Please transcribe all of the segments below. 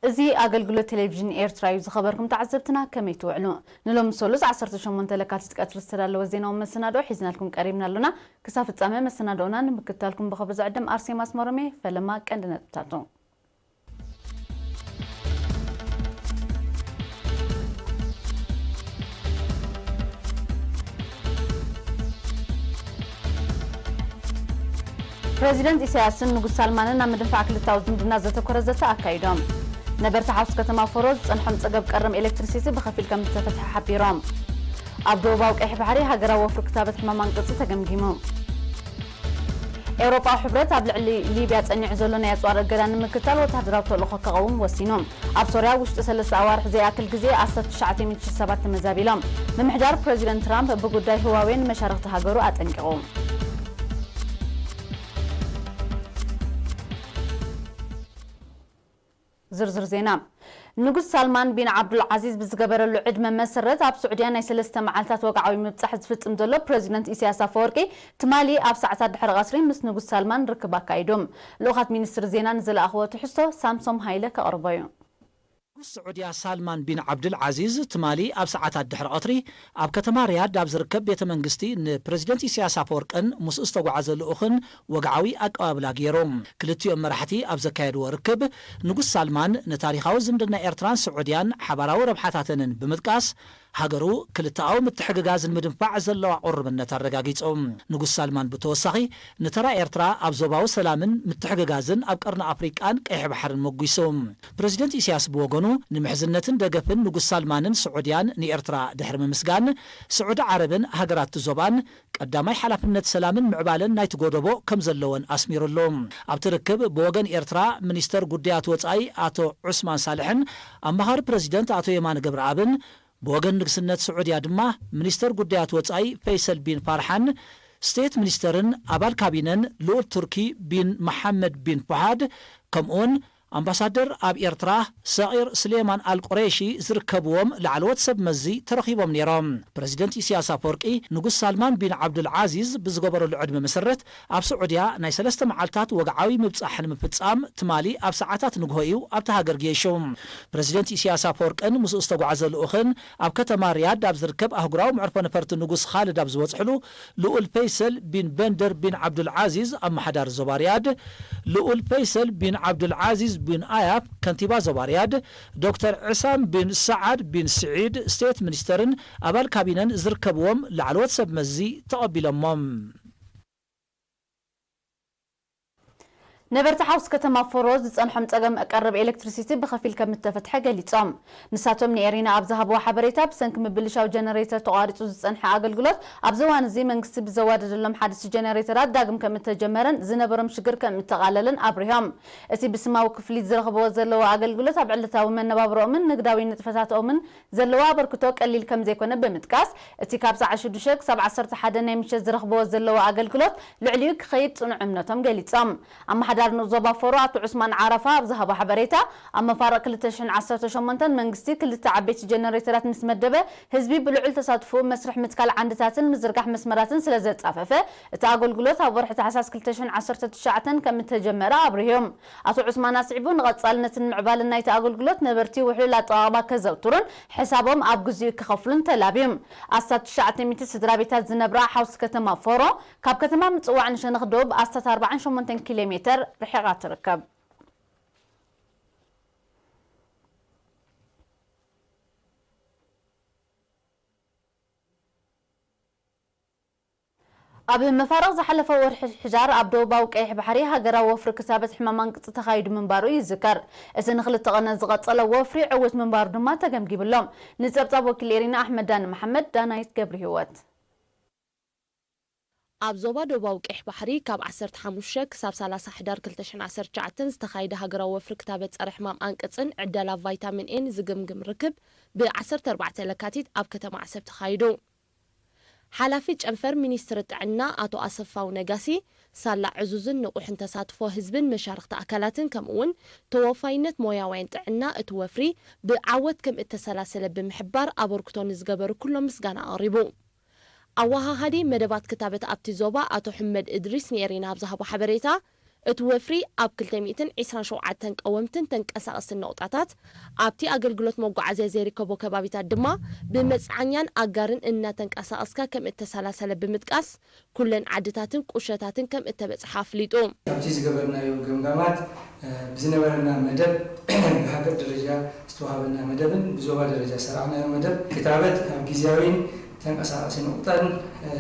እዚ ኣገልግሎት ቴሌቪዥን ኤርትራ እዩ። ዝኸበርኩም ተዓዘብትና ከመይ ትውዕሉ? ንሎሚ ሰሉስ ዓሰርተ ሸሞንተ ለካቲት ቀትሪ ዝተዳለወ ዜናዊ መሰናድኦ ሒዝናልኩም ቀሪብና ኣሎና። ክሳብ ፍጻመ መሰናድኦና ንምክትታልኩም ብኽብሪ ዝዕድም ኣርሴማ ኣስመሮም እየ። ፈለማ ቀንዲ ነጥብታቱ። ፕረዚደንት ኢሳያስን ንጉስ ሳልማንን ኣብ ምድንፋዕ ክልታዊ ዝምድና ዘተኮረ ዘተ ኣካይዶም። ነበርቲ ሓውስ ከተማ ፎሮ ዝጸንሖም ጸገብ ቀረም ኤሌክትሪሲቲ ብኸፊል ከም ዝተፈትሐ ሓቢሮም። ኣብ ደቡባዊ ቀይሕ ባሕሪ ሃገራዊ ወፍሪ ክታበት ሕማም ኣንቅጺ ተገምጊሙ። ኤውሮጳዊ ሕብረት ኣብ ልዕሊ ሊብያ ጸኒዑ ዘሎ ናይ ኣጽዋር እገዳ ንምክታል ወተሃደራዊ ተልእኾ ከቐውም ወሲኑ። ኣብ ሶርያ ውሽጢ ሰለስተ ኣዋርሕ ዘይኣክል ግዜ ኣስታት ትሽዓተ ሚእቲ ሺሕ ሰባት ተመዛቢሎም። ምምሕዳር ፕረዚደንት ትራምፕ ብጉዳይ ህዋዌ ንመሻርኽቲ ሃገሩ ኣጠንቂቑ። ዝርዝር ዜና። ንጉስ ሳልማን ቢን ዓብዱል ዓዚዝ ብዝገበረሉ ዕድመ መሰረት ኣብ ስዑድያ ናይ ሰለስተ መዓልታት ወግዓዊ ምብጻሕ ዝፍጽም ዘሎ ፕረዚደንት ኢሳያስ ኣፈወርቂ ትማሊ ኣብ ሰዓታት ድሕሪ ቀትሪ ምስ ንጉስ ሳልማን ርክብ ኣካይዶም። ልኡኻት ሚኒስትሪ ዜና ንዝለኣኽዎ ትሕዝቶ ሳምሶም ሃይለ ከቕርቦ እዩ። ንጉስ ስዑድያ ሳልማን ቢን ዓብዱል ዓዚዝ ትማሊ ኣብ ሰዓታት ድሕሪ ቀትሪ ኣብ ከተማ ሪያድ ኣብ ዝርከብ ቤተ መንግስቲ ንፕረዚደንት ኢሳያስ ኣፈወርቅን ምስኡ ዝተጓዓዘ ልኡኽን ወግዓዊ ኣቀባብላ ገይሩ። ክልቲኦም መራሕቲ ኣብ ዘካየድዎ ርክብ፣ ንጉስ ሳልማን ንታሪኻዊ ዝምድና ኤርትራን ስዑድያን ሓባራዊ ረብሓታተንን ብምጥቃስ፣ ሃገሩ ክልተኣዊ ምትሕግጋዝ ንምድንፋዕ ዘለዋ ቁርብነት ኣረጋጊጹ። ንጉስ ሳልማን ብተወሳኺ፣ ንተራ ኤርትራ ኣብ ዞባዊ ሰላምን ምትሕግጋዝን ኣብ ቀርኒ ኣፍሪቃን ቀይሕ ባሕርን መጒሱ። ፕረዚደንት ኢሳያስ ብወገኑ፣ ንምሕዝነትን ደገፍን ንጉስ ሳልማንን ስዑድያን ንኤርትራ ድሕሪ ምምስጋን፣ ስዑዲ ዓረብን ሃገራት ዞባን ቀዳማይ ሓላፍነት ሰላምን ምዕባለን ናይቲ ጎደቦ ከም ዘለወን ኣስሚሩሉ። ኣብቲ ርክብ ብወገን ኤርትራ ሚኒስተር ጉዳያት ወጻኢ ኣቶ ዑስማን ሳልሕን ኣማኻሪ ፕረዚደንት ኣቶ የማነ ገብረኣብን፣ ብወገን ንግስነት ስዑድያ ድማ ሚኒስተር ጉዳያት ወጻኢ ፈይሰል ቢን ፋርሓን፣ ስቴት ሚኒስተርን ኣባል ካቢነን ልኡል ቱርኪ ቢን መሓመድ ቢን ፉሃድ፣ ከምኡውን ኣምባሳደር ኣብ ኤርትራ ሰቒር ስሌማን ኣል ቁረይሺ ዝርከብዎም ላዕለዎት ሰብ መዚ ተረኺቦም ነይሮም። ፕረዚደንት ኢሳያስ ኣፈወርቂ ንጉስ ሳልማን ቢን ዓብዱል ዓዚዝ ብዝገበረሉ ዕድመ መሰረት ኣብ ስዑድያ ናይ ሰለስተ መዓልታት ወግዓዊ ምብጻሕ ንምፍጻም ትማሊ ኣብ ሰዓታት ንግሆ እዩ ኣብቲ ሃገር ገይሹ። ፕረዚደንት ኢሳያስ ኣፈወርቅን ምስኡ ዝተጓዓዘ ልኡኽን ኣብ ከተማ ሪያድ ኣብ ዝርከብ ኣህጉራዊ መዕርፎ ነፈርቲ ንጉስ ኻልድ ኣብ ዝበጽሕሉ፣ ልኡል ፈይሰል ቢን በንደር ቢን ዓብዱል ዓዚዝ ኣመሓዳሪ ዞባ ሪያድ፣ ልኡል ፈይሰል ቢን ዓብዱል ዓዚዝ ቢን ኣያፍ ከንቲባ ዞባ ሪያድ፣ ዶክተር ዕሳም ቢን ሰዓድ ቢን ስዒድ ስቴት ሚኒስተርን ኣባል ካቢነን ዝርከብዎም ላዕለዎት ሰብ መዚ ተቐቢሎሞም። ነበርቲ ሓውስ ከተማ ፎሮ ዝጸንሖም ጸገም ቀረብ ኤሌክትሪሲቲ ብኸፊል ከም እተፈትሐ ገሊጾም። ንሳቶም ንኤሪና ኣብ ዝሃብዎ ሓበሬታ፣ ብሰንኪ ምብልሻው ጀነሬተር ተቋሪጹ ዝጸንሐ ኣገልግሎት፣ ኣብዚ እዋን እዚ መንግስቲ ብዘዋደደሎም ሓደስቲ ጀነሬተራት ዳግም ከም እተጀመረን ዝነበሮም ሽግር ከም እተቓለለን ኣብሪሆም። እቲ ብስማዊ ክፍሊት ዝረኽብዎ ዘለዉ ኣገልግሎት ኣብ ዕለታዊ መነባብሮኦምን ንግዳዊ ንጥፈታቶምን ዘለዎ ኣበርክቶ ቀሊል ከም ዘይኮነ ብምጥቃስ፣ እቲ ካብ ሰዓት ሽዱሽተ ክሳብ ዓሰርተ ሓደ ናይ ምሸት ዝረኽብዎ ዘለዉ ኣገልግሎት ልዕሊኡ ክኸይድ ጽኑዕ እምነቶም ገሊጾም። ኣመሓዳሪ ንኡስ ዞባ ፎሮ ኣቶ ዑስማን ዓረፋ ኣብ ዝሃቦ ሓበሬታ፣ ኣብ መፋርቕ ክልተ ሽሕን ዓሰርተ ሸሞንተን መንግስቲ ክልተ ዓበይቲ ጀነሬተራት ምስ መደበ፣ ህዝቢ ብልዑል ተሳትፎ መስርሕ ምትካል ዓንድታትን ምዝርጋሕ መስመራትን ስለ ዘጻፈፈ፣ እቲ ኣገልግሎት ኣብ ወርሒ ታሕሳስ ክልተ ሽሕን ዓሰርተ ትሽዓተን ከም እተጀመረ ኣብሪሆም። ኣቶ ዑስማን ኣስዒቡ፣ ንቐጻልነትን ምዕባለን ናይቲ ኣገልግሎት ነበርቲ ውሕሉል ኣጠቓቕማ ከዘውትሩን ሕሳቦም ኣብ ግዜኡ ክኸፍሉን ተላብዩ። ኣስታት ትሽዓተ ሚእቲ ስድራ ቤታት ዝነብራ ሓውሲ ከተማ ፎሮ፣ ካብ ከተማ ምጽዋዕ ንሸነኽ ደቡብ ኣስታት ኣርባዓን ሸሞንተን ኪሎ ሜተር ርሒቓ ትርከብ። ኣብ መፋርቕ ዝሓለፈ ወርሒ ሕዳር ኣብ ደቡባዊ ቀይሕ ባሕሪ ሃገራዊ ወፍሪ ክታበት ሕማም ኣንቅጺ ተኻይዱ ምንባሩ ይዝከር። እቲ ንኽልተ ቀነ ዝቐጸለ ወፍሪ ዕዉት ምንባሩ ድማ ተገምጊብሎም። ንጸብጻብ ወኪል ኤሪና ኣሕመድ ዳኒ መሓመድ፣ ዳናይት ገብረ ህይወት። ኣብ ዞባ ደቡባዊ ቀይሕ ባሕሪ ካብ ዓሰርተ ሓሙሽተ ክሳብ ሰላሳ ሕዳር ክልተ ሽሕን ዓሰርተ ትሽዓተን ዝተኻየደ ሃገራዊ ወፍሪ ክታበት ጸረ ሕማም ኣንቅጽን ዕደላ ቫይታሚን ኤን ዝግምግም ርክብ ብ ዓሰርተ ኣርባዕተ ለካቲት ኣብ ከተማ ዓሰብ ተኻይዱ። ሓላፊ ጨንፈር ሚኒስትሪ ጥዕና ኣቶ ኣሰፋው ነጋሲ፣ ሳላ ዕዙዝን ንቑሕን ተሳትፎ ህዝብን መሻርኽቲ ኣካላትን ከምኡ'ውን ተወፋይነት ሞያውያን ጥዕና እቲ ወፍሪ ብዓወት ከም እተሰላሰለ ብምሕባር፣ ኣበርክቶ ንዝገበሩ ኩሎም ምስጋና ኣቕሪቡ። ኣወሃሃዲ መደባት ክታበት ኣብቲ ዞባ ኣቶ ሕመድ እድሪስ ንኤሪና ኣብ ዝሃቦ ሓበሬታ፣ እቲ ወፍሪ ኣብ ክልተ ሚእትን ዕስራን ሸውዓተን ቀወምትን ተንቀሳቐስትን ነቑጣታት፣ ኣብቲ ኣገልግሎት መጓዓዝያ ዘይርከቦ ከባቢታት ድማ ብመጽዓኛን ኣጋርን እናተንቀሳቐስካ ከም እተሰላሰለ ብምጥቃስ፣ ኩለን ዓድታትን ቁሸታትን ከም እተበጽሓ ኣፍሊጡ። ኣብቲ ዝገበርናዮ ገምጋማት፣ እ፣ ብዝነበረና መደብ፣ ብሃገር ደረጃ ዝተዋሃበና መደብን ብዞባ ደረጃ ዝሰራዕናዮ መደብ ክታበት ኣብ ግዝያዊን ተንቀሳቓሲ ነቑጣን፣ እ፣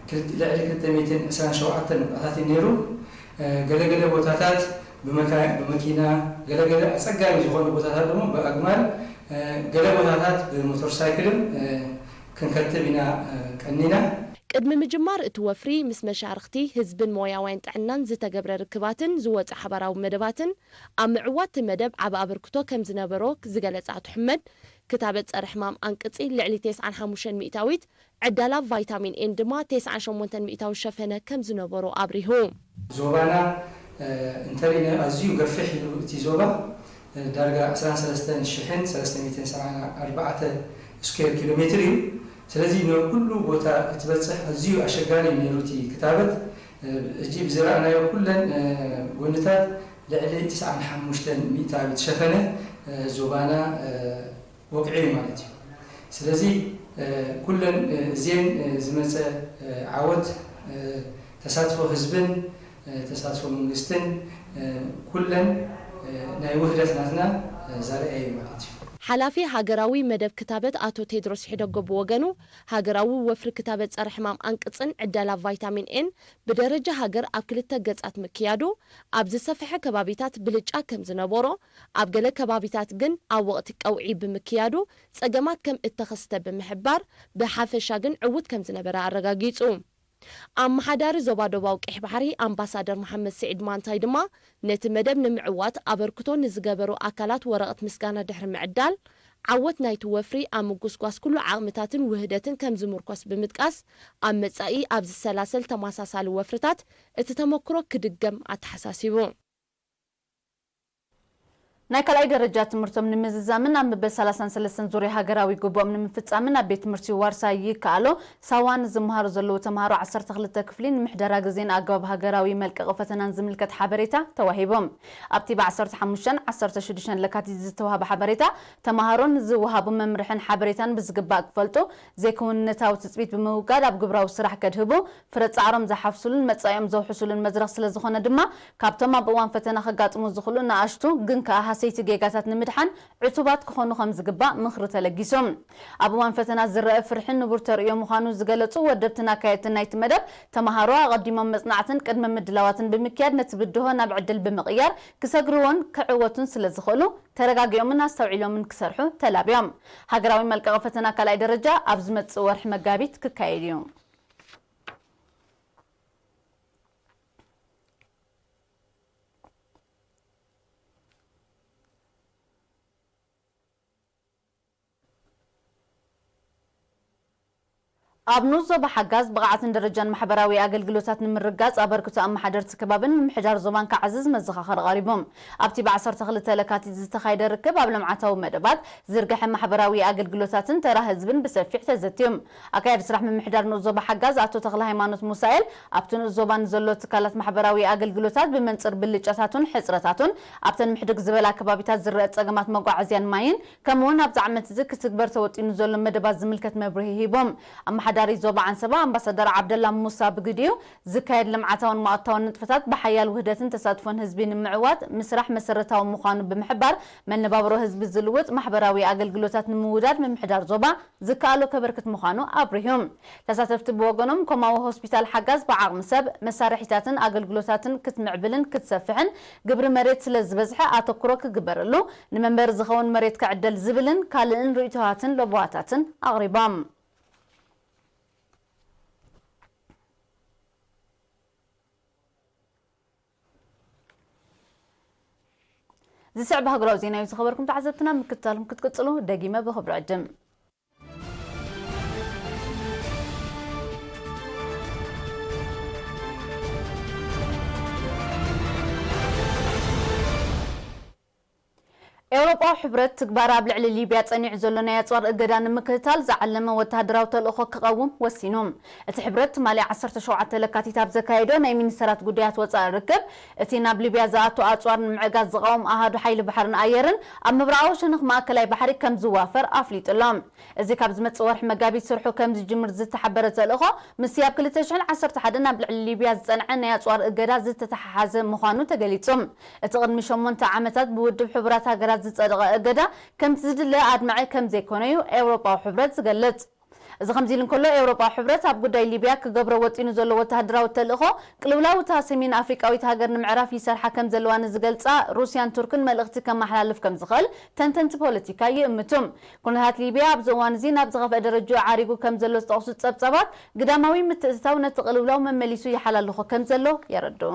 ክልተ፣ ልዕሊ ክልተ ሚእትን ዕስራን ሸውዓተን ነቑጣታት እዩ ነይሩ። እ፣ ገለገለ ቦታታት ብመካ-፣ ብመኪና፣ ገለገለ ኣጸጋሚ ዝኾኑ ቦታታት ደግሞ ብኣግማል፣ እ፣ ገለ ቦታታት ብሞተር ሳይክልን፣ እ፣ ክንከትብ ኢና፣ እ፣ ቀኒና። ቅድሚ ምጅማር እቲ ወፍሪ፣ ምስ መሻርኽቲ ህዝብን ሞያውያን ጥዕናን ዝተገብረ ርክባትን ዝወጸ ሓባራዊ መደባትን፣ ኣብ ምዕዋት እቲ መደብ ዓቢ ኣበርክቶ ከም ዝነበሮ ዝገለጸ ኣቶ ሕመድ፣ ክታበት ጸረ ሕማም ኣንቅጺ ልዕሊ ተስዓን ሓሙሽተን ሚእታዊት፣ ዕዳላ ቫይታሚን ኤን ድማ ተስዓን ሸሞንተን ሚእታዊት ሸፈነ ከም ዝነበሮ ኣብሪሁ። ዞባና፣ እ፣ እንተሪእናዮ ኣዝዩ ገፊሕ እዩ እቲ ዞባ። ዳርጋ ዕስራን ሰለስተን ሽሕን ሰለስተ ሚእትን ሰብዓን ኣርባዕተ ስኩዌር ኪሎ ሜትር እዩ። ስለዚ ንኩሉ ቦታ ክትበጽሕ ኣዝዩ ኣሸጋሪ እዩ ነይሩ እቲ ክታበት። ሕጂ ብዝረኣናዮ ኩለን፣ እ፣ ጎንታት ልዕሊ ትስዓን ሓሙሽተን ሚእታዊት ሸፈነ፣ እ፣ ዞባና፣ እ፣ ወቂዑ እዩ ማለት እዩ። ስለዚ፣ እ፣ ኩለን፣ እ፣ እዚኤን፣ እ፣ ዝመጸ፣ እ፣ ዓወት፣ እ፣ ተሳትፎ ህዝብን፣ እ፣ ተሳትፎ መንግስትን፣ እ፣ ኩለን፣ እ፣ ናይ ውህደት ናትና፣ እ፣ ዘርኣየ እዩ ማለት እዩ። ሓላፊ ሃገራዊ መደብ ክታበት ኣቶ ቴድሮስ ሒደጎ ብወገኑ፣ ሃገራዊ ወፍሪ ክታበት ጸረ ሕማም ኣንቅጽን ዕደላ ቫይታሚን ኤን ብደረጃ ሃገር ኣብ ክልተ ገጻት ምክያዱ፣ ኣብ ዝሰፍሐ ከባቢታት ብልጫ ከም ዝነበሮ፣ ኣብ ገለ ከባቢታት ግን ኣብ ወቕቲ ቀውዒ ብምክያዱ ጸገማት ከም እተኸስተ ብምሕባር፣ ብሓፈሻ ግን ዕዉት ከም ዝነበረ ኣረጋጊጹ። ኣመሓዳሪ ዞባ ደቡባዊ ቀይሕ ባሕሪ ኣምባሳደር መሓመድ ስዒድ ማንታይ ድማ፣ ነቲ መደብ ንምዕዋት ኣበርክቶ ንዝገበሩ ኣካላት ወረቐት ምስጋና ድሕሪ ምዕዳል፣ ዓወት ናይቲ ወፍሪ ኣብ ምጉስጓስ ኩሉ ዓቕምታትን ውህደትን ከም ዝምርኮስ ብምጥቃስ፣ ኣብ መጻኢ ኣብ ዝሰላሰል ተመሳሳሊ ወፍርታት እቲ ተመክሮ ክድገም ኣተሓሳሲቡ። ናይ ካልኣይ ደረጃ ትምህርቶም ንምዝዛምን ኣብ መበል ሰላሳን ሰለስተን ዙርያ ሃገራዊ ግቡኦም ንምፍጻምን ኣብ ቤት ትምህርቲ ዋርሳይ ይከኣሎ ሳዋ ንዝመሃሩ ዘለዉ ተምሃሮ ዓሰርተ ክልተ ክፍሊ ንምሕደራ ግዜን ኣገባብ ሃገራዊ መልቀቒ ፈተናን ዝምልከት ሓበሬታ ተዋሂቦም። ኣብቲ ብ ዓሰርተ ሓሙሽተን ዓሰርተ ሽዱሽተን ለካቲት ዝተዋህበ ሓበሬታ፣ ተምሃሮ ንዝወሃቡ መምርሕን ሓበሬታን ብዝግባእ ክፈልጡ፣ ዘይክውንነታዊ ትጽቢት ብምውጋድ ኣብ ግብራዊ ስራሕ ከድህቡ፣ ፍረ ጻዕሮም ዝሓፍሱሉን መጻኢኦም ዘውሕሱሉን መድረኽ ስለ ዝኾነ ድማ፣ ካብቶም ኣብ እዋን ፈተና ከጋጥሙ ዝኽእሉ ንኣሽቱ ግን ከኣ ሃሰይቲ ጌጋታት ንምድሓን ዕቱባት ክኾኑ ከም ዝግባእ ምኽሪ ተለጊሱ። ኣብ እዋን ፈተና ዝረአ ፍርሒ ንቡር ተርእዮ ምዃኑ ዝገለጹ ወደብትን ኣካየድትን ናይቲ መደብ፣ ተመሃሮ ኣቐዲሞም መጽናዕትን ቅድመ ምድላዋትን ብምክያድ ነቲ ብድሆ ናብ ዕድል ብምቕያር ክሰግርዎን ክዕወቱን ስለ ዝኽእሉ፣ ተረጋጊኦምን ኣስተውዒሎምን ክሰርሑ ተላብዮም። ሃገራዊ መልቀቒ ፈተና ካልኣይ ደረጃ ኣብ ዝመጽእ ወርሒ መጋቢት ክካየድ እዩ። ኣብ ንኡስ ዞባ ሓጋዝ ብቕዓትን ደረጃን ማሕበራዊ ኣገልግሎታት ንምርጋጽ ኣበርክቶ ኣመሓደርቲ ከባብን ምምሕዳር ዞባን ክዓዝዝ መዘኻኸሪ ቀሪቡ። ኣብቲ ብ ዓሰርተ ክልተ ለካቲት ዝተኻየደ ርክብ ኣብ ልምዓታዊ መደባት፣ ዝርግሐ ማሕበራዊ ኣገልግሎታትን ተራ ህዝብን ብሰፊሕ ተዘትዩ። ኣካያዲ ስራሕ ምምሕዳር ንኡስ ዞባ ሓጋዝ ኣቶ ተኽለ ሃይማኖት ሙሳኤል፣ ኣብቲ ንኡስ ዞባ ንዘሎ ትካላት ማሕበራዊ ኣገልግሎታት ብመንጽር ብልጫታቱን ሕጽረታቱን፣ ኣብተን ምሕድግ ዝበላ ከባቢታት ዝረአ ጸገማት መጓዓዝያን ማይን፣ ከምኡ'ውን ኣብዚ ዓመት እዚ ክትግበር ተወጢኑ ዘሎ መደባት ዝምልከት መብርሂ ሂቦም። ኣመሓዳሪ ዞባ ዓንሰባ ኣምባሳደር ዓብደላ ሙሳ ብግዲኡ፣ ዝካየድ ልምዓታውን ማእታውን ንጥፈታት ብሓያል ውህደትን ተሳትፎን ህዝቢ ንምዕዋት ምስራሕ መሰረታዊ ምዃኑ ብምሕባር፣ መነባብሮ ህዝቢ ዝልውጥ ማሕበራዊ ኣገልግሎታት ንምውዳድ ምምሕዳር ዞባ ዝከኣሎ ከበርክት ምዃኑ ኣብሪሁ። ተሳተፍቲ ብወገኖም፣ ኮማዊ ሆስፒታል ሓጋዝ ብዓቕሚ ሰብ፣ መሳርሒታትን ኣገልግሎታትን ክትምዕብልን ክትሰፍሕን፣ ግብሪ መሬት ስለ ዝበዝሐ ኣተኩሮ ክግበረሉ፣ ንመንበሪ ዝኸውን መሬት ክዕደል ዝብልን ካልእን ርእይቶታትን ለበዋታትን ኣቕሪቦም። ዝስዕብ ሃገራዊ ዜና እዩ ዝኸበርኩም ተዓዘብትና፣ ምክትታልኩም ክትቅጽሉ ደጊመ ብኽብሪ ዕድም። ኤውሮጳዊ ሕብረት ትግባር ኣብ ልዕሊ ሊብያ ጸኒዑ ዘሎ ናይ ኣጽዋር እገዳ ንምክትታል ዝዓለመ ወተሃደራዊ ተልእኾ ክቐውም ወሲኑ። እቲ ሕብረት ትማሊ ዓሰርተ ሸውዓተ ለካቲት ኣብ ዘካየዶ ናይ ሚኒስተራት ጉዳያት ወጻኢ ርክብ፣ እቲ ናብ ሊብያ ዝኣቱ ኣጽዋር ንምዕጋት ዝቐውም ኣሃዱ ሓይሊ ባሕርን ኣየርን ኣብ ምብራቓዊ ሸነኽ ማእከላይ ባሕሪ ከም ዝዋፈር ኣፍሊጡ ኣሎ። እዚ ካብ ዝመጽእ ወርሒ መጋቢት ስርሑ ከም ዝጅምር ዝተሓበረ ተልእኾ፣ ምስቲ ኣብ ክልተ ሽሕን ዓሰርተ ሓደን ኣብ ልዕሊ ሊብያ ዝጸንዐ ናይ ኣጽዋር እገዳ ዝተተሓሓዘ ምዃኑ ተገሊጹ። እቲ ቅድሚ ሸሞንተ ዓመታት ብውድብ ሕቡራት ሃገራት ዝጸደቐ እገዳ፣ ከምቲ ዝድለ ኣድማዒ ከም ዘይኮነ'ዩ ኤውሮጳዊ ሕብረት ዝገልጽ። እዚ ከምዚ ኢሉ እንከሎ፣ ኤውሮጳዊ ሕብረት ኣብ ጉዳይ ሊብያ ክገብሮ ወጢኑ ዘሎ ወተሃደራዊ ተልእኾ፣ ቅልውላው እታ ሰሜን ኣፍሪቃዊት ሃገር ንምዕራፍ ይሰርሓ ከም ዘለዋ ንዝገልጻ ሩስያን ቱርክን መልእኽቲ ከመሓላልፍ ከም ዝኽእል ተንተንቲ ፖለቲካ ይእምቱ። ኩነታት ሊብያ ኣብዚ እዋን እዚ ናብ ዝኸፍአ ደረጃ ዓሪጉ ከም ዘሎ ዝጠቕሱ ጸብጻባት፣ ግዳማዊ ምትእትታው ነቲ ቅልውላው መመሊሱ ይሓላልኾ ከም ዘሎ የረድኡ።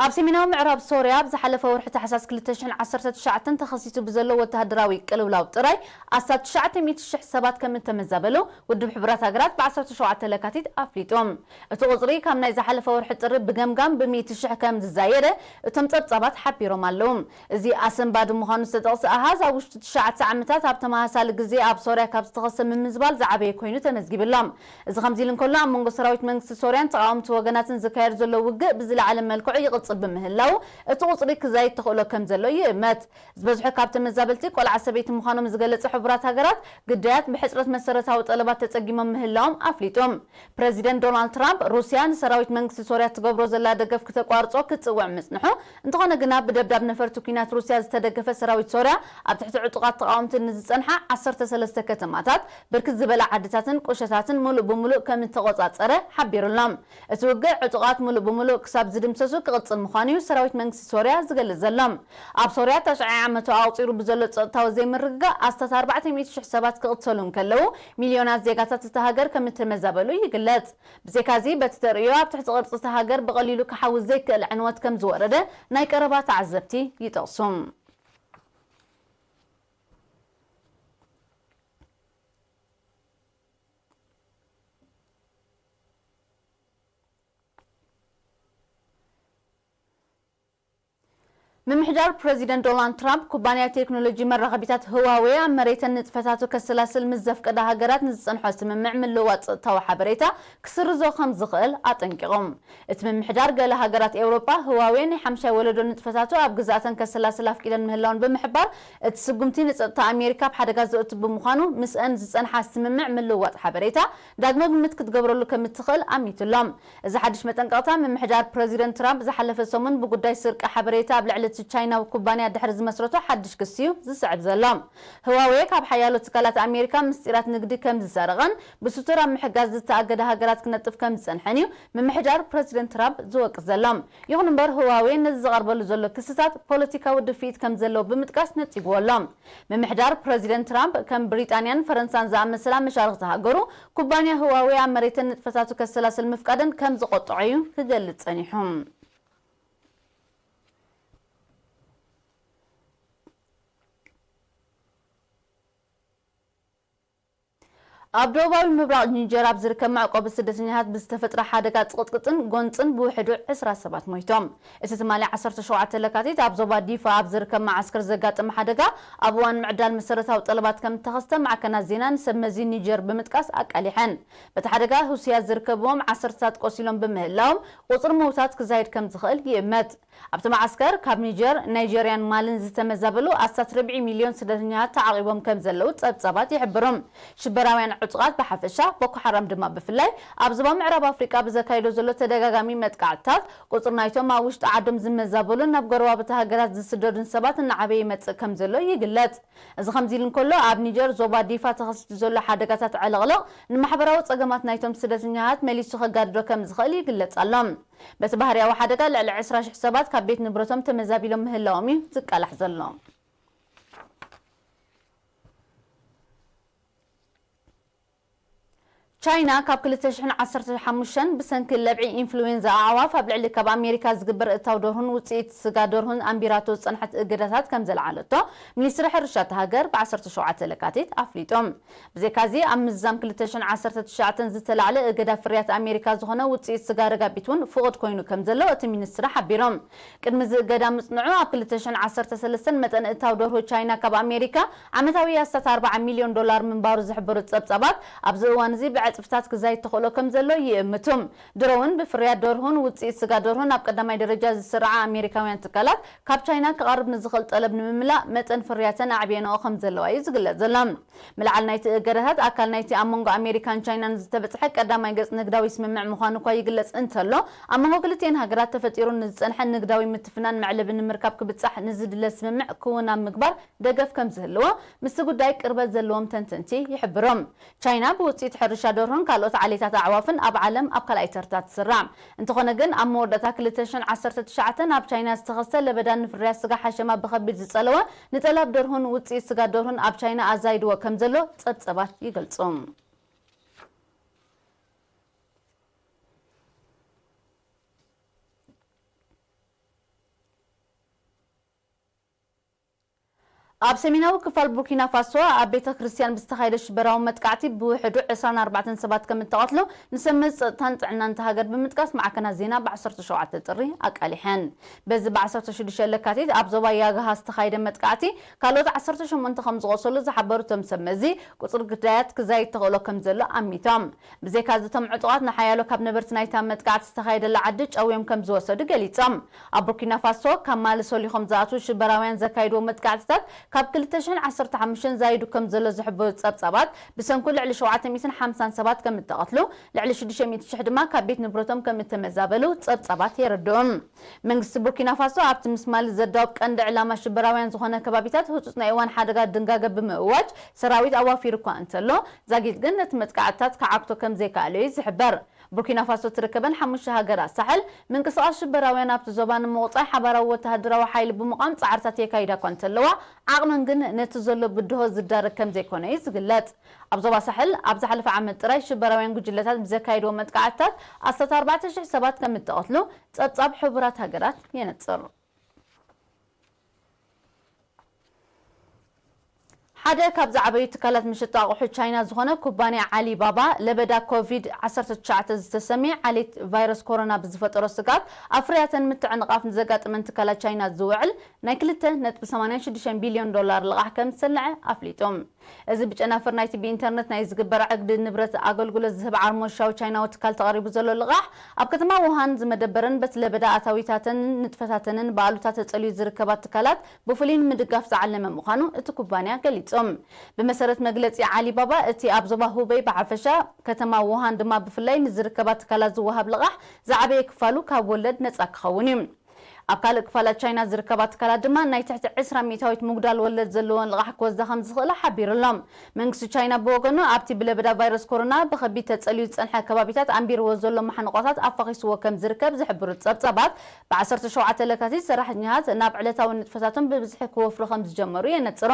ኣብ ሰሜናዊ ምዕራብ ሶርያ ኣብ ዝሓለፈ ወርሒ ታሕሳስ ክልተ ሽሕን ዓሰርተ ትሽዓተን ተኸሲቱ ብዘሎ ወተሃደራዊ ቅልውላው ጥራይ ኣስታት ትሽዓተ ሚእቲ ሽሕ ሰባት ከም እተመዛበሉ ውድብ ሕቡራት ሃገራት ብ ዓሰርተ ሸውዓተ ለካቲት ኣፍሊጡ። እቲ ቁጽሪ ካብ ናይ ዝሓለፈ ወርሒ ጥሪ ብገምጋም ብ ሚእቲ ሽሕ ከም ዝዛየደ እቶም ጸብጻባት ሓቢሮም ኣለዉ። እዚ ኣሰንባዲ ምዃኑ ዝተጠቕሰ ኣሃዝ፣ ኣብ ውሽጢ ትሽዓተ ዓመታት ኣብ ተመሳሳሊ ግዜ ኣብ ሶርያ ካብ ዝተኸስተ ምምዝባል ዝዓበየ ኮይኑ ተመዝጊቡ ኣሎ። እዚ ከምዚ ኢሉ እንከሎ፣ ኣብ መንጎ ሰራዊት መንግስቲ ሶርያን ተቓወምቲ ወገናትን ዝካየድ ዘሎ ውግእ ብዝለዓለ መልክዑ ይቕጽል ብምህላው፣ እቲ ቁጽሪ ክዛይድ ተኽእሎ ከም ዘሎ ይእመት። ዝበዝሑ ካብ ተመዛበልቲ ቆልዓ ሰበይቲ ምዃኖም ዝገለጸ ሕቡራት ሃገራት፣ ግዳያት ብሕጽረት መሰረታዊ ጠለባት ተጸጊሞም ምህላዎም ኣፍሊጡ። ፕረዚደንት ዶናልድ ትራምፕ፣ ሩስያ ንሰራዊት መንግስቲ ሶርያ ትገብሮ ዘላ ደገፍ ክተቋርጾ ክትጽውዕ ምጽንሑ፣ እንተኾነ ግና ብደብዳብ ነፈርቲ ኲናት ሩስያ ዝተደገፈ ሰራዊት ሶርያ ኣብ ትሕቲ ዕጡቓት ተቓወምቲ ንዝጸንሓ ዓሰርተ ሰለስተ ከተማታት፣ ብርክት ዝበላ ዓድታትን ቁሸታትን ምሉእ ብምሉእ ከም እተቖጻጸረ ሓቢሩ ኣሎ። እቲ ውግእ ዕጡቓት ምሉእ ብምሉእ ክሳብ ዝድምሰሱ ክቕጽል ምዃኑ እዩ ሰራዊት መንግስቲ ሶርያ ዝገልጽ ዘሎ። ኣብ ሶርያ ተሽዓይ ዓመቱ ኣቑጺሩ ብዘሎ ጸጥታዊ ዘይምርግጋእ ኣስታት ኣርባዕተ ሚእቲ ሽሕ ሰባት ክቕተሉ እንከለዉ፣ ሚልዮናት ዜጋታት እታ ሃገር ከም እተመዛበሉ ይግለጽ። ብዘይካዚ፣ በቲ ተርእዮ ኣብ ትሕቲ ቅርጺ እታ ሃገር ብቐሊሉ ክሓዊ ዘይክእል ዕንወት ከም ዝወረደ ናይ ቀረባ ተዓዘብቲ ይጠቕሱ። ምምሕዳር ፕረዚደንት ዶናልድ ትራምፕ፣ ኩባንያ ቴክኖሎጂ መራኸቢታት ህዋዌ ኣብ መሬተን ንጥፈታቱ ከሰላስል ምስ ዘፍቀዳ ሃገራት ንዝጸንሖ ስምምዕ ምልውዋጥ ጸጥታዊ ሓበሬታ ክስርዞ ከም ዝኽእል ኣጠንቂቖም። እቲ ምምሕዳር፣ ገለ ሃገራት ኤውሮጳ ህዋዌ ናይ ሓምሻይ ወለዶ ንጥፈታቱ ኣብ ግዝኣተን ከሰላስል ኣፍቂደን ምህላወን ብምሕባር፣ እቲ ስጉምቲ ንጸጥታ ኣሜሪካ ኣብ ሓደጋ ዘእቱ ብምዃኑ፣ ምስአን ዝጸንሓ ስምምዕ ምልውዋጥ ሓበሬታ ዳግመ ግምት ክትገብረሉ ከም እትኽእል ኣሚቱ ኣሎ። እዚ ሓድሽ መጠንቀቕታ፣ ምምሕዳር ፕረዚደንት ትራምፕ ዝሓለፈ ሰሙን ብጉዳይ ስርቂ ሓበሬታ ኣብ ልዕሊ እቲ ቻይናዊ ኩባንያ ድሕሪ ዝመስረቶ ሓድሽ ክሲ እዩ ዝስዕብ ዘሎ። ህዋዌ ካብ ሓያሎ ትካላት ኣሜሪካ ምስጢራት ንግዲ ከም ዝሰረቐን ብስቱር ኣብ ምሕጋዝ ዝተኣገዳ ሃገራት ክነጥፍ ከም ዝጸንሐን እዩ ምምሕዳር ፕረዚደንት ትራምፕ ዝወቅስ ዘሎ። ይኹን እምበር፣ ህዋዌ ነዚ ዝቐርበሉ ዘሎ ክስታት ፖለቲካዊ ድፍኢት ከም ዘለዎ ብምጥቃስ ነጺግዎ ኣሎ። ምምሕዳር ፕረዚደንት ትራምፕ፣ ከም ብሪጣንያን ፈረንሳን ዝኣመሰላ መሻርኽቲ ሃገሩ፣ ኩባንያ ህዋዌ ኣብ መሬተን ንጥፈታቱ ከሰላስል ምፍቃደን ከም ዝቆጠዖ እዩ ክገልጽ ጸኒሑ። ኣብ ደቡባዊ ምብራቕ ኒጀር ኣብ ዝርከብ መዕቆቢ ስደተኛታት ብዝተፈጥረ ሓደጋ ጽቕጥቅጥን ጎንጽን ብውሕዱ ዕስራ ሰባት ሞይቶም። እቲ ትማሊ ዓሰርተ ሸውዓተ ለካቲት ኣብ ዞባ ዲፋ ኣብ ዝርከብ መዓስከር ዘጋጠመ ሓደጋ፣ ኣብ እዋን ምዕዳል መሰረታዊ ጠለባት ከም እተኸስተ ማዕከናት ዜና ንሰብ መዚ ኒጀር ብምጥቃስ ኣቃሊሐን። በቲ ሓደጋ ህውስያት ዝርከብዎም ዓሰርተታት ቆሲሎም ብምህላዎም፣ ቁጽሪ ምውታት ክዛይድ ከም ዝኽእል ይእመት። ኣብቲ መዓስከር፣ ካብ ኒጀር፣ ናይጀርያን ማልን ዝተመዛበሉ ኣስታት ርብዒ ሚልዮን ስደተኛታት ተዓቒቦም ከም ዘለዉ ጸብጻባት ይሕብሩ። ሽበራውያን ዕጡቓት ብሓፈሻ፣ ቦኮ ሓራም ድማ ብፍላይ፣ ኣብ ዞባ ምዕራብ ኣፍሪቃ ብዘካይዶ ዘሎ ተደጋጋሚ መጥቃዕትታት፣ ቁጽሪ ናይቶም ኣብ ውሽጢ ዓዶም ዝመዛበሉን ናብ ጎረባብቲ ሃገራት ዝስደዱን ሰባት እናዓበየ ይመጽእ ከም ዘሎ ይግለጽ። እዚ ከምዚ ኢሉ እንከሎ፣ ኣብ ኒጀር ዞባ ዲፋ ተኸሲቱ ዘሎ ሓደጋታት ዕልቕልቕ ንማሕበራዊ ጸገማት ናይቶም ስደተኛታት መሊሱ ከጋድዶ ከም ዝኽእል ይግለጽ ኣሎ። በቲ ባህርያዊ ሓደጋ ልዕሊ ዕስራ ሽሕ ሰባት ካብ ቤት ንብረቶም ተመዛቢሎም ምህላዎም እዩ ዝቃላሕ ዘሎ። ቻይና ካብ ክልተ ሽሕን ዓሰርተ ሓሙሽተን ብሰንኪ ለብዒ ኢንፍሉዌንዛ ኣዕዋፍ ኣብ ልዕሊ ካብ ኣሜሪካ ዝግበር እታው ደርሁን ውፅኢት ስጋ ደርሁን ኣንቢራቶ ዝፀንሐት እገዳታት ከም ዘልዓለቶ ሚኒስትሪ ሕርሻ እታ ሃገር ብ ዓሰርተ ሸውዓተ ለካቲት ኣፍሊጦም። ብዘይካዚ ኣብ ምዝዛም ክልተ ሽሕን ዓሰርተ ትሽዓተን ዝተላዕለ እገዳ ፍርያት ኣሜሪካ ዝኾነ ውፅኢት ስጋ ረጋቢት እውን ፍቑድ ኮይኑ ከም ዘሎ እቲ ሚኒስትሪ ሓቢሮም። ቅድሚ እዚ እገዳ ምጽንዑ ኣብ ክልተ ሽሕን ዓሰርተ ሰለስተን መጠን እታው ደርሆ ቻይና ካብ ኣሜሪካ ዓመታዊ ኣስታት ኣርባዓ ሚልዮን ዶላር ምንባሩ ዝሕብሩ ጸብጻባት፣ ኣብዚ እዋን እዚ ብዕጽፍታት ክዛይድ ተኽእሎ ከም ዘሎ ይእምቱ። ድሮ እውን ብፍርያት ደርሆን ውጽኢት ስጋ ደርሆን ኣብ ቀዳማይ ደረጃ ዝስርዓ ኣሜሪካውያን ትካላት፣ ካብ ቻይና ክቐርብ ንዝኽእል ጠለብ ንምምላእ መጠን ፍርያተን ኣዕብየንኦ ከም ዘለዋ እዩ ዝግለጽ ዘሎ። ምልዓል ናይቲ እገዳታት ኣካል ናይቲ ኣብ መንጎ ኣሜሪካን ቻይናን ዝተበጽሐ ቀዳማይ ገጽ ንግዳዊ ስምምዕ ምዃኑ እኳ ይግለጽ እንተሎ፣ ኣብ መንጎ ክልቲኤን ሃገራት ተፈጢሩ ንዝጸንሐ ንግዳዊ ምትፍናን መዕለቢ ንምርካብ ክብጻሕ ንዝድለ ስምምዕ ክውን ኣብ ምግባር ደገፍ ከም ዝህልዎ ምስቲ ጉዳይ ቅርበት ዘለዎም ተንተንቲ ይሕብሩ። ቻይና ብውጽኢት ሕርሻ ደርሆን ካልኦት ዓሌታት ኣዕዋፍን ኣብ ዓለም ኣብ ካልኣይ ተርታ ትስራዕ። እንተኾነ ግን፣ ኣብ መወዳእታ ክልተ ሽሕን ዓሰርተ ትሽዓተን ኣብ ቻይና ዝተኸስተ ለበዳ ንፍርያት ስጋ ሓሸማ ብኸቢድ ዝጸለወ፣ ንጠላብ ደርሆን ውጽኢት ስጋ ደርሆን ኣብ ቻይና ኣዛይድዎ ከም ዘሎ ጸብጸባት ይገልጹ። ኣብ ሰሜናዊ ክፋል ቡርኪና ፋሶ ኣብ ቤተ ክርስቲያን ብዝተኻየደ ሽበራዊ መጥቃዕቲ ብውሕዱ ዕስራን ኣርባዕተን ሰባት ከም እተቐትሉ ንሰብ መዚ ጸጥታን ጥዕናን እታ ሃገር ብምጥቃስ ማዕከናት ዜና ብ ዓሰርተ ሸውዓተ ጥሪ ኣቃሊሐን። በዚ ብ ዓሰርተ ሽዱሽተ ለካቲት ኣብ ዞባ ያጋሃ ዝተኻየደ መጥቃዕቲ ካልኦት ዓሰርተ ሸሞንተ ከም ዝቖሰሉ ዝሓበሩ እቶም ሰብ መዚ፣ ቁጽሪ ግዳያት ክዛይድ ተኽእሎ ከም ዘሎ ኣሚቶም። ብዘይካ እዚ እቶም ዕጡቓት ንሓያሎ ካብ ነበርቲ ናይታ መጥቃዕቲ ዝተኻየደላ ዓዲ ጨውዮም ከም ዝወሰዱ ገሊጾም። ኣብ ቡርኪና ፋሶ ካብ ማሊ ሶሊኾም ዝኣትዉ ሽበራውያን ዘካይድዎ መጥቃዕትታት ካብ ክልተ ሽሕን ዓሰርተ ሓሙሽተን ዛይዱ ከም ዘሎ ዝሕብሩ ጸብጻባት፣ ብሰንኩ ልዕሊ ሸውዓተ ሚእትን ሓምሳን ሰባት ከም እተቐትሉ፣ ልዕሊ ሽዱሽተ ሚእቲ ሽሕ ድማ ካብ ቤት ንብረቶም ከም እተመዛበሉ ጸብጻባት የረድኡ። መንግስቲ ቡርኪና ፋሶ ኣብቲ ምስ ማሊ ዘዳውብ ቀንዲ ዕላማ ሽበራውያን ዝኾነ ከባቢታት ህጹጽ ናይ እዋን ሓደጋ ድንጋገ ብምእዋጅ ሰራዊት ኣዋፊሩ እኳ እንተሎ፣ ዛጊት ግን ነቲ መጥቃዕትታት ክዓግቶ ከም ዘይከኣለ እዩ ዝሕበር። ቡርኪና ፋሶ ትርከበን ሓሙሽተ ሃገራት ሳሕል፣ ምንቅስቓስ ሽበራውያን ኣብቲ ዞባ ንምቑጻይ ሓባራዊ ወተሃደራዊ ሓይሊ ብምቋም ጻዕርታት የካይዳ እኳ እንተለዋ፣ ዓቕመን ግን ነቲ ዘሎ ብድሆ ዝዳረግ ከም ዘይኮነ እዩ ዝግለጽ። ኣብ ዞባ ሳሕል ኣብ ዝሓለፈ ዓመት ጥራይ ሽበራውያን ጉጅለታት ብዘካየድዎ መጥቃዕትታት ኣስታት ኣርባዕተ ሽሕ ሰባት ከም እተቐትሉ ጸብጻብ ሕቡራት ሃገራት የነጽር። ሓደ ካብ ዝዓበዩ ትካላት መሸጢ ኣቑሑ ቻይና ዝኾነ ኩባንያ ዓሊባባ፣ ለበዳ ኮቪድ ዓሰርተ ትሽዓተ ዝተሰምየ ዓሌት ቫይረስ ኮሮና ብዝፈጠሮ ስግኣት፣ ኣብ ፍርያተን ምትዕንቓፍ ንዘጋጠመን ትካላት ቻይና ዝውዕል ናይ ክልተ ነጥቢ ሰማንያን ሽዱሽተን ቢልዮን ዶላር ልቓሕ ከም ዝሰልዐ ኣፍሊጡ። እዚ ብጨናፍር ናይቲ ብኢንተርነት ናይ ዝግበር ዕግዲ ንብረት ኣገልግሎት ዝህብ ዓርሞሻዊ ቻይናዊ ትካል ተቐሪቡ ዘሎ ልቓሕ፣ ኣብ ከተማ ውሃን ዝመደበረን በቲ ለበዳ ኣታዊታተንን ንጥፈታተንን ብኣሉታ ተጸልዩ ዝርከባ ትካላት ብፍሉይ ንምድጋፍ ዝዓለመ ምዃኑ እቲ ኩባንያ ገሊጹ። ብመሰረት መግለጺ ዓሊባባ፣ እቲ ኣብ ዞባ ሁበይ ብሓፈሻ፣ ከተማ ውሃን ድማ ብፍላይ ንዝርከባ ትካላት ዝወሃብ ልቓሕ ዝዓበየ ክፋሉ ካብ ወለድ ነጻ ክኸውን እዩ። ኣብ ካልእ ክፋላት ቻይና ዝርከባ ትካላት ድማ ናይ ትሕቲ ዕስራ ሚእታዊት ምጉዳል ወለድ ዘለዎን ልቓሕ ክወስዳ ከም ዝኽእላ ሓቢሩ ኣሎ። መንግስቲ ቻይና ብወገኑ፣ ኣብቲ ብለበዳ ቫይረስ ኮሮና ብኸቢድ ተጸልዩ ዝጸንሐ ከባቢታት ኣንቢርዎ ዘሎ ማሕንቆታት ኣፋኺስዎ ከም ዝርከብ ዝሕብሩ ጸብጻባት፣ ብ ዓሰርተ ሸውዓተ ለካቲት ሰራሕተኛታት ናብ ዕለታዊ ንጥፈታቶም ብብዝሒ ክወፍሩ ከም ዝጀመሩ የነጽሩ።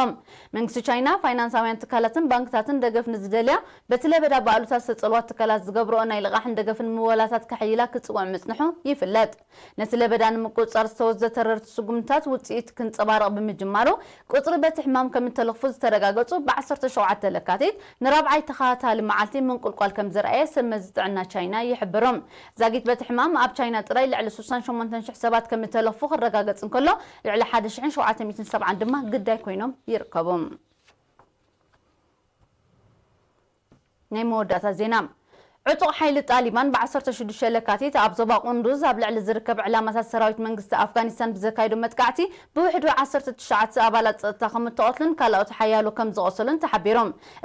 መንግስቲ ቻይና፣ ፋይናንሳውያን ትካላትን ባንክታትን ደገፍ ንዝደልያ፣ በቲ ለበዳ ብኣሉታ ዝተጸልዋ ትካላት ዝገብርኦ ናይ ልቓሕን ደገፍን ምወላታት ከሕይላ ክጽውዕ ምጽንሑ ይፍለጥ። ነቲ ለበዳ ንምቁጽጻር ዝተወስደ ተረርቲ ስጉምትታት ውጽኢት ክንጸባረቕ ብምጅማሩ፣ ቁጽሪ በቲ ሕማም ከም እተለኽፉ ዝተረጋገጹ ብ ዓሰርተ ሸውዓተ ለካቲት ንራብዓይ ተኸታታሊ መዓልቲ ምንቁልቋል ከም ዘርኣየ ሰብ መዚ ጥዕና ቻይና ይሕብሩ። ዛጊት በቲ ሕማም ኣብ ቻይና ጥራይ ልዕሊ ስሳን ሸሞንተን ሽሕ ሰባት ከም እተለኽፉ ክረጋገጽ እንከሎ፣ ልዕሊ ሓደ ሽሕን ሸውዓተ ሚእትን ሰብዓን ድማ ግዳይ ኮይኖም ይርከቡ። ናይ መወዳእታ ዜና። ዕጡቕ ሓይሊ ጣሊባን ብ ዓሰርተ ሽዱሽተ ለካቲት ኣብ ዞባ ቁንዱዝ ኣብ ልዕሊ ዝርከብ ዕላማታት ሰራዊት መንግስቲ ኣፍጋኒስታን ብዘካየዶ መጥቃዕቲ ብውሕዱ ዓሰርተ ትሽዓተ ኣባላት ጸጥታ ከም እተቐትሉን ካልኦት ሓያሎ ከም ዝቖሰሉን ተሓቢሩ።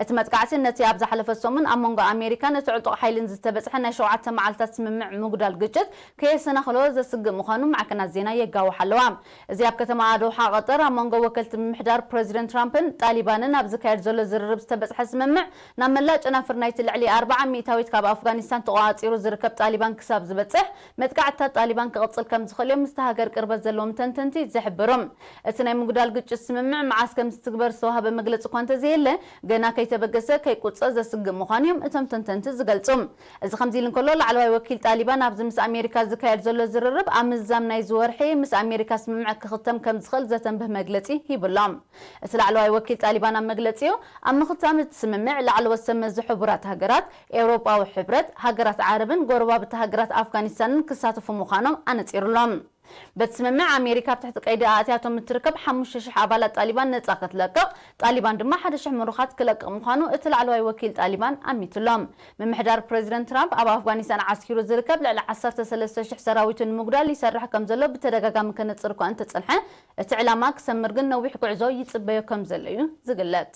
እቲ መጥቃዕቲ ነቲ ኣብ ዝሓለፈ ሰሙን ኣብ መንጎ ኣሜሪካን እቲ ዕጡቕ ሓይልን ዝተበጽሐ ናይ ሸውዓተ መዓልታት ስምምዕ ምጉዳል ግጭት ከየሰናኽሎ ዘስግእ ምዃኑ ማዕከናት ዜና የጋውሓ ኣለዋ። እዚ ኣብ ከተማ ዶሓ ቀጠር ኣብ መንጎ ወከልቲ ምምሕዳር ፕረዚደንት ትራምፕን ጣሊባንን ኣብ ዝካየድ ዘሎ ዝርርብ ዝተበጽሐ ስምምዕ፣ ናብ መላእ ጨናፍር ናይቲ ልዕሊ ኣርብዓ ሚእታዊት ካብ ኣፍጋኒስታን ተቖጻጺሩ ዝርከብ ጣሊባን ክሳብ ዝበጽሕ፣ መጥቃዕትታት ጣሊባን ክቕጽል ከም ዝኽእል እዮም ምስቲ ሃገር ቅርበት ዘለዎም ተንተንቲ ዝሕብሩ። እቲ ናይ ምጉዳል ግጭት ስምምዕ መዓስ ከም ዝትግበር ዝተዋህበ መግለጺ እኳ እንተዘየለ፣ ገና ከይተበገሰ ከይቁጸር ዘስግእ ምዃኑ እዮም እቶም ተንተንቲ ዝገልጹ። እዚ ከምዚ ኢሉ እንከሎ፣ ላዕለዋይ ወኪል ጣሊባን ኣብዚ ምስ ኣሜሪካ ዝካየድ ዘሎ ዝርርብ ኣብ ምዝዛም ናይዚ ወርሒ ምስ ኣሜሪካ ስምምዕ ክኽተም ከም ዝኽእል ዘተንብህ መግለጺ ሂቡ ኣሎ። እቲ ላዕለዋይ ወኪል ጣሊባን ኣብ መግለጺኡ፣ ኣብ ምኽታም እቲ ስምምዕ ላዕለዎት ሰብ መዚ ሕቡራት ሃገራት፣ ኤውሮጳዊ ሕብረት፣ ሃገራት ዓረብን ጎረባብቲ ሃገራት ኣፍጋኒስታንን ክሳተፉ ምዃኖም ኣነጺሩ ኣሎ። በቲ ስምምዕ ኣሜሪካ ኣብ ትሕቲ ቀይዲ ኣእትያቶም እትርከብ ሓሙሽተ ሽሕ ኣባላት ጣሊባን ነጻ ክትለቅቕ፣ ጣሊባን ድማ ሓደ ሽሕ ምሩኻት ክለቅቕ ምዃኑ እቲ ላዕለዋይ ወኪል ጣሊባን ኣሚቱ ኣሎ። ምምሕዳር ፕሬዚደንት ትራምፕ ኣብ ኣፍጋኒስታን ዓስኪሩ ዝርከብ ልዕሊ ዓሰርተ ሰለስተ ሽሕ ሰራዊቱ ንምጉዳል ይሰርሕ ከም ዘሎ ብተደጋጋሚ ከነጽር እኳ እንተጸንሐ፣ እቲ ዕላማ ክሰምር ግን ነዊሕ ጉዕዞ ይጽበዮ ከም ዘሎ እዩ ዝግለጽ።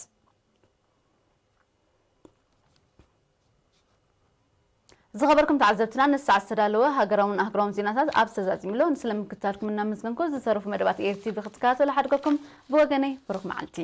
ዝኸበርኩም ተዓዘብትና፣ ነዚ ሰዓት ዝተዳለወ ሃገራውን ኣህጉራውን ዜናታት ኣብዚ ተዛዚሙ ኣሎ። ንስለ ምክትታልኩም እናመስገንኩ፣ ዝተረፉ መደባት ኤሪ ቲቪ ክትከታተሉ ሓድገኩም። ብወገነይ ብሩኽ መዓልቲ።